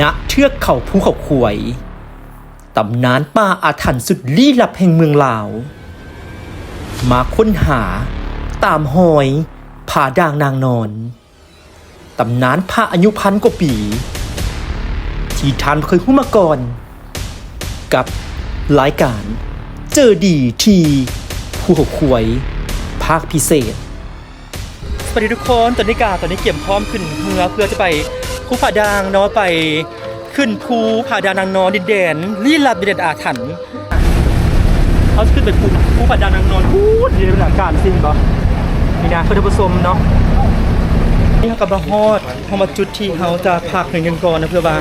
ນະເທືອກເຂົາພູເຂົາຄວາຍ, ຕຳນານປ່າອາຖັນສຸດລີ້ລັບແຫ່ງເມືອງລາວ. ມາຄົ້ນຫາຕາມຮອຍຜາດ່າງນາງນອນ, ຕຳນານຜາອາຍຸພັນກວ່າປີ ທີ່ທ່ານບໍ່ເຄີຍຮູ້ມາກ່ອນ, ກັບລາຍການເຈີດີທີ່ພູເຂົາຄວາຍ ພາກພິເສດ. ສະບາຍດີທຸກຄົນ, ຕອນນີ້ກະ ຕອນນີ້ກຽມພ້ອມຂຶ້ນເຮືອເພື່ອຈະໄປພູຜາດ່າງເນາະ, ໄປຂຶ້ນພູຜາດ່າງນາງນອນ, ດິນແດນລີ້ລັບ, ດິນແດນອາຖັນ. ເຮົາຊິຂຶ້ນໄປພູ ພູຜາດ່າງນາງນອນພຸ້ນ, ນີ້ລະການຊິເຫັນບໍ່? ນີ້ນະ ເພື່ອນຜູ້ຊົມເນາະ. ນີ້ເຮົາກະມາຮອດ, ເຮົາມາຈຸດທີ່ເຮົາຈະພັກໜ້ອຍໜຶ່ງກ່ອນນະ, ເພື່ອວ່າ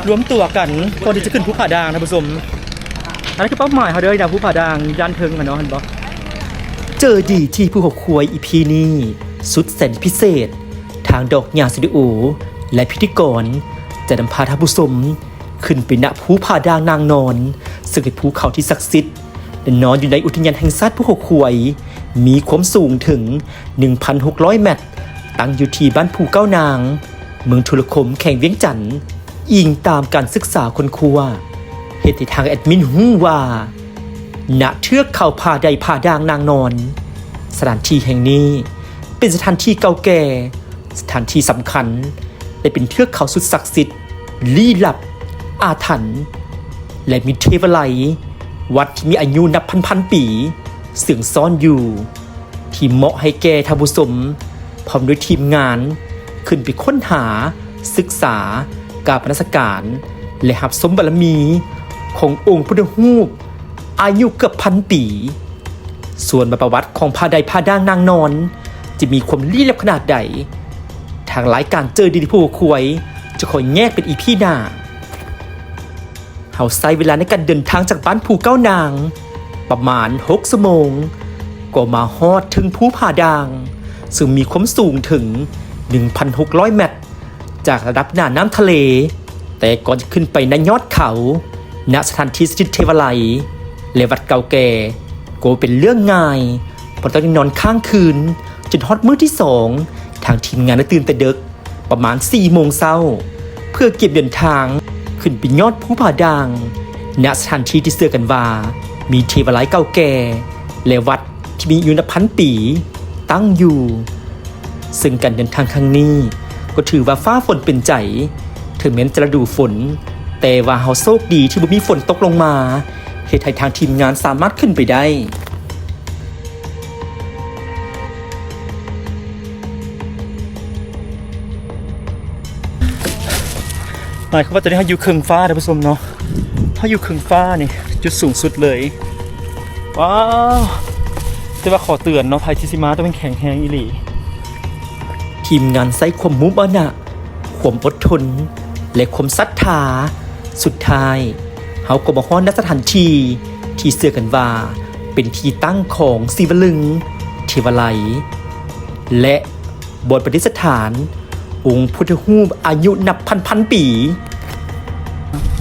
ລວມຕົວກັນກ່ອນທີ່ຈະຂຶ້ນພູຜາດ່າງນະທ່ານຜູ້ຊົມ. ອັນນັ້ນຄືເປົ້າໝາຍເຮົາເດີນະ, ພູຜາດ່າງດ້ານເທິງຫັ້ນເນາະ, ເຫັນບໍ່? ເຈີດີທີ່ພູເຂົາຄວາຍ ອີ ພີ ນີ້ສຸດແສນພິເສດ, ທາງດອກຫຍ້າສະຕູດິໂອ ແລະ ພິທີກອນຈະນຳພາທ່ານຜູ້ຊົມຂຶ້ນໄປນະພູຜາດ່າງນາງນອນ, ເຊິ່ງເປັນພູເຂົາທີ່ສັກສິດ ແລະ ນອນຢູ່ໃນອຸທິຍານແຫ່ງຊາດພູເຂົາຄວາຍ, ມີຄວາມສູງເຖິງໜຶ່ງພັນຫົກຮ້ອຍແມັດ, ຕັ້ງຢູ່ທີ່ບ້ານພູເກົ້ານາງ, ເມືອງທຸລະຄົມ, ແຂວງວຽງຈັນ. ອີງຕາມການສຶກສາຄົ້ນຄວ້າ, ເຮັດໃຫ້ທາງແອດມິນຮູ້ວ່າ ນະເທືອກເຂົາຜາໃດຜາດ່າງນາງນອນ, ສະຖານທີ່ແຫ່ງນີ້ເປັນສະຖານທີ່ເກົ່າແກ່, ສະຖານທີ່ສຳຄັນ ແລະ ເປັນເທືອກເຂົາສຸດສັກສິດ, ລີ້ລັບ, ອາຖັນ ແລະ ມີເທວາໄລ, ວັດທີ່ມີອາຍຸນັບພັນໆປີເຊື່ອງຊ້ອນຢູ່. ທີ່ເໝາະໃຫ້ແກ່ທ່ານຜູ້ຊົມ ພ້ອມດ້ວຍທີມງານ ຂຶ້ນໄປຄົ້ນຫາ, ສຶກສາ, ກາບນະມັດສະການ ແລະ ຮັບຊົມບາລະມີຂອງອົງພຸດທະຮູບອາຍຸເກືອບພັນປີ. ສ່ວນວ່າປະຫວັດຂອງຜາໃດຜາດ່າງນາງນອນ ຈະມີຄວາມລີ້ລັບຂະໜາດໃດ, ທາງລາຍການເຈີດີທີ່ພູເຂົາຄວາຍ ຈະຂໍແຍກເປັນ ອີ ພີ ໜ້າ. ເຮົາໃຊ້ເວລາໃນການເດີນທາງຈາກບ້ານພູເກົ້ານາງປະມານຫົກຊົ່ວໂມງ, ກໍມາຮອດເທິງພູຜາດ່າງ, ເຊິ່ງມີຄວາມສູງເຖິງໜຶ່ງພັນຫົກຮ້ອຍແມັດ ຈາກລະດັບໜ້ານ້ຳທະເລ. ແຕ່ກ່ອນຈະຂຶ້ນໄປນະຍອດເຂົາ, ນະສະຖານທີ່ສະຖິດເທວາໄລ ແລະ ວັດເກົ່າແກ່ ກໍເປັນເລື່ອງງ່າຍ, ເພາະຕ້ອງໄດ້ນອນຄ້າງຄືນ ຈົນຮອດມື້ທີສອງ, ທາງທີມງານໄດ້ຕື່ນແຕ່ເດິກ ປະມານສີ່ໂມງເຊົ້າ ເພື່ອກຽມເດີນທາງຂຶ້ນໄປຍອດພູຜາດ່າງ ນະສະຖານທີ່ທີ່ເຊື່ອກັນວ່າມີເທວາໄລເກົ່າແກ່ ແລະ ວັດທີ່ມີອາຍຸນັບພັນປີຕັ້ງຢູ່. ເຊິ່ງການເດີນທາງຄັ້ງນີ້ກໍຖືວ່າຟ້າຝົນເປັນໃຈ, ເຖິງແມ່ນຈະລະດູຝົນ, ແຕ່ວ່າເຮົາໂຊກດີທີ່ບໍ່ມີຝົນຕົກລົງມາ, ເຮັດໃຫ້ທາງທີມງານສາມາດຂຶ້ນໄປໄດ້. ໝາຍຄວາມວ່າຕອນນີ້ເຮົາຢູ່ເຄິ່ງຟ້າ ທ່ານຜູ້ຊົມເນາະ, ເຮົາຢູ່ເຄິ່ງຟ້ານີ້ ຈຸດສູງສຸດເລີຍ. ວ້າວ! ແຕ່ວ່າຂໍເຕືອນເນາະ, ໃຜທີ່ຊິມາຕ້ອງແຂງແຮງອີ່ຫຼີ. ທີມງານໃຊ້ຄວາມມຸມມານະ, ຄວາມອົດທົນ ແລະ ຄວາມສັດທາ. ສຸດທ້າຍເຮົາກໍມາຮອດ ນະ ສະຖານທີ່ທີ່ເຊື່ອກັນວ່າເປັນທີ່ຕັ້ງຂອງສີວະລຶງ, ເທວາໄລ ແລະ ບ່ອນປະດິດສະຖານອົງພຸດທະຮູບອາຍຸນັບພັນໆປີ.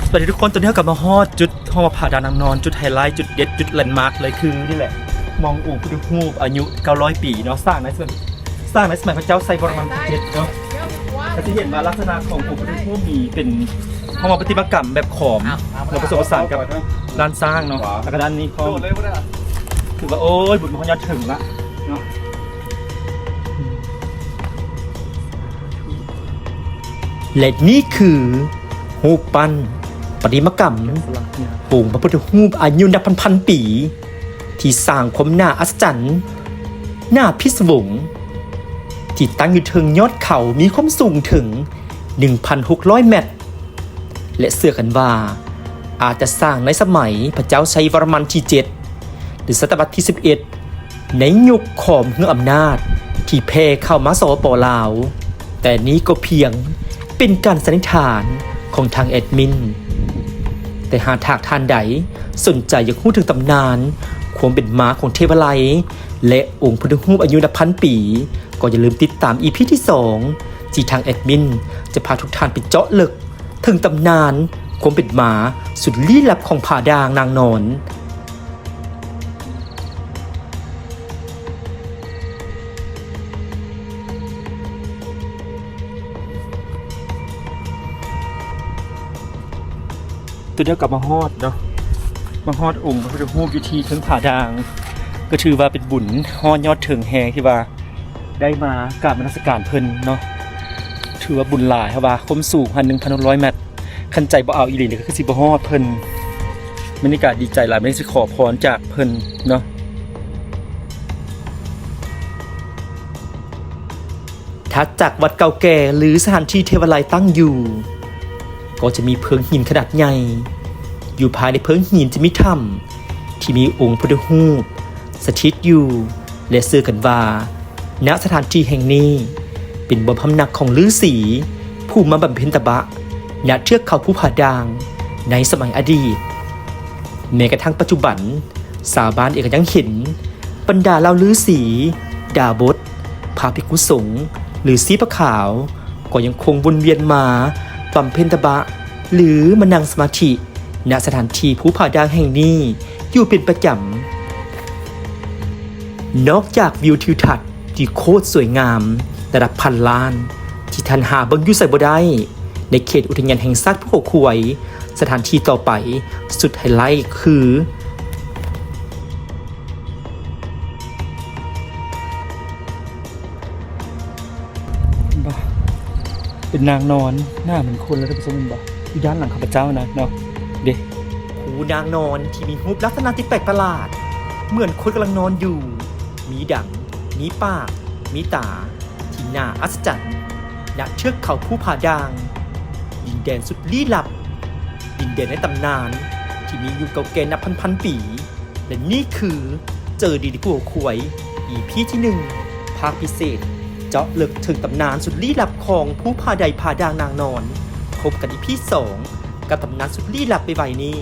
ສະບາຍດີທຸກຄົນ, ຕອນນີ້ເຮົາກໍມາຮອດຈຸດ ເຮົາວ່າຜາດ່າງນາງນອນ, ຈຸດໄຮໄລ, ຈຸດເດັດ, ຈຸດແລນມາກເລີຍ ຄືນີ້ແຫຼະ, ມອງອົງພຸດທະຮູບອາຍຸເກົ້າຮ້ອຍປີເນາະ, ສ້າງໃນ ສ້າງໃນສະໄໝພະເຈົ້າໄຊວໍລະມັນທີເຈັດເນາະ. ກໍຈະເຫັນວ່າລັກສະນະຂອງອົງພຸດທະຮູບນີ້ເປັນ ເຮົາວ່າປະຕິມາກຳແບບຂອມ ແລ້ວປະສົມປະສານກັບລ້ານຊ້າງເນາະ, ແລ້ວກໍດ້ານນີ້ພ້ອມ. ຖືວ່າ ໂອ້ຍ ບຸນມາຮອດຍອດເທິງລະເນາະ. ແລະ ນີ້ຄືຮູບປັ້ນປະຕິມາກຳອົງພະພຸດທະຮູບອາຍຸນັບພັນໆປີ ທີ່ສ້າງຄວາມໜ້າອັດສະຈັນ, ໜ້າພິດສະວົງ, ທີ່ຕັ້ງຢູ່ເທິງຍອດເຂົາ ມີຄວາມສູງເຖິງໜຶ່ງພັນຫົກຮ້ອຍແມັດ ແລະ ເຊື່ອກັນວ່າອາດຈະສ້າງໃນສະໄໝພະເຈົ້າໄຊວໍລະມັນທີເຈັດ ຫຼື ສະຕະວັດທີສິບເອັດ ໃນຍຸກຂອມເຮືອອຳນາດທີ່ແຜ່ເຂົ້າມາ ສປປ ລາວ, ແຕ່ນີ້ກໍພຽງເປັນການສັນນິຖານຂອງທາງແອດມິນ. ແຕ່ຫາກທ່ານໃດສົນໃຈຢາກຮູ້ເຖິງຕຳນານຄວາມເປັນມາຂອງເທວາໄລ ແລະ ອົງພຸດທະຮູບອາຍຸນັບພັນປີ, ກໍຢ່າລືມຕິດຕາມ ອີ ພີ ທີສອງ ທີ່ທາງແອດມິນຈະພາທຸກທ່ານໄປເຈາະເລິກເຖິງຕຳນານຄວາມເປັນມາສຸດລີ້ລັບຂອງຜາດ່າງນາງນອນ. ເ ສຸດແລ້ວກໍມາຮອດເນາະ ມາຮອດອົງພະພຸດທະຮູບຢູ່ທີ່ເທິງຜາດ່າງ ກໍຖືວ່າເປັນບຸນຮອດຍອດເທິງແຮງທີ່ວ່າໄດ້ມາກາບນະມັດສະການເພິ່ນເນາະ ຖືວ່າບຸນຫຼາຍ ເພາະວ່າຄວາມສູງຫັ້ນໜຶ່ງພັນຫົກຮ້ອຍແມັດ ຄັນໃຈບໍ່ເອົາອີ່ຫຼີນີ້ກໍຄືຊິບໍ່ຮອດເພິ່ນ. ມື້ນີ້ກໍດີໃຈຫຼາຍ ມື້ນີ້ຊິຂໍພອນຈາກເພິ່ນເນາະ. ຖັດຈາກວັດເກົ່າແກ່ ຫຼື ສະຖານທີ່ເທວາໄລຕັ້ງຢູ່ ກໍຈະມີເພີງຫີນຂະໜາດໃຫຍ່ ຢູ່ພາຍໃນເພີງຫີນຈະມີຖ້ຳທີ່ມີອົງພຸດທະຮູບສະຖິດຢູ່ ແລະ ເຊື່ອກັນວ່າ ນະສະຖານທີ່ແຫ່ງນີ້ເປັນບ່ອນພຳນັກຂອງລືສີຜູ້ມາບຳເພັນຕະບະ ນະເທືອກເຂົາພູຜາດ່າງໃນສະໄໝອະດີດ. ແມ້ກະທັ້ງປັດຈຸບັນ ຊາວບ້ານເອງກໍຍັງເຫັນບັນດາເຫຼົ່າລືສີ, ດາບົດ, ພະພິກຂຸສົງ ຫຼື ຊີປະຂາວ ກໍຍັງຄົງວົນວຽນມາບຳເພັນຕະບະ ຫຼື ມານັ່ງສະມາທິ ນະສະຖານທີ່ພູຜາດ່າງແຫ່ງນີ້ຢູ່ເປັນປະຈຳ. ນອກຈາກວິວທິວທັດທີ່ໂຄດສວຍງາມລະດັບພັນລ້ານ ທີ່ທ່ານຫາເບິ່ງຢູ່ໃສບໍ່ໄດ້ ໃນເຂດອຸທະຍານແຫ່ງຊາດພູເຂົາຄວາຍ, ສະຖານທີ່ຕໍ່ໄປສຸດໄຮໄລຄື ເຫັນບໍ່? ເປັນນາງນອນ ໜ້າເໝືອນຄົນເລີຍ ທ່ານຜູ້ຊົມເຫັນບໍ່? ຢູ່ດ້ານຫຼັງຂ້າພະເຈົ້ານະເນາະ ເດ້ ພູນາງນອນທີ່ມີຮູບລັກສະນະທີ່ແປກປະຫຼາດ ເໝືອນຄົນກຳລັງນອນຢູ່ ມີດັງ, ມີປາກ, ມີຕາ ທີ່ໜ້າອັດສະຈັນ ນະເທືອກເຂົາພູຜາດ່າງ ດິນແດນສຸດລີ້ລັບ ດິນແດນໃນຕຳນານທີ່ມີຢູ່ເກົ່າແກ່ນັບພັນໆປີ ແລະ ນີ້ຄືເຈີດີທີ່ພູເຂົາຄວາຍ ອີພີທີໜຶ່ງ ພາກພິເສດ ເຈາະເລິກເຖິງຕຳນານສຸດລີ້ລັບຂອງພູຜາໃດຜາດ່າງນາງນອນ. ພົບກັນອີພີສອງ ກັບຕຳນານສຸດລີ້ລັບໄວໆນີ້.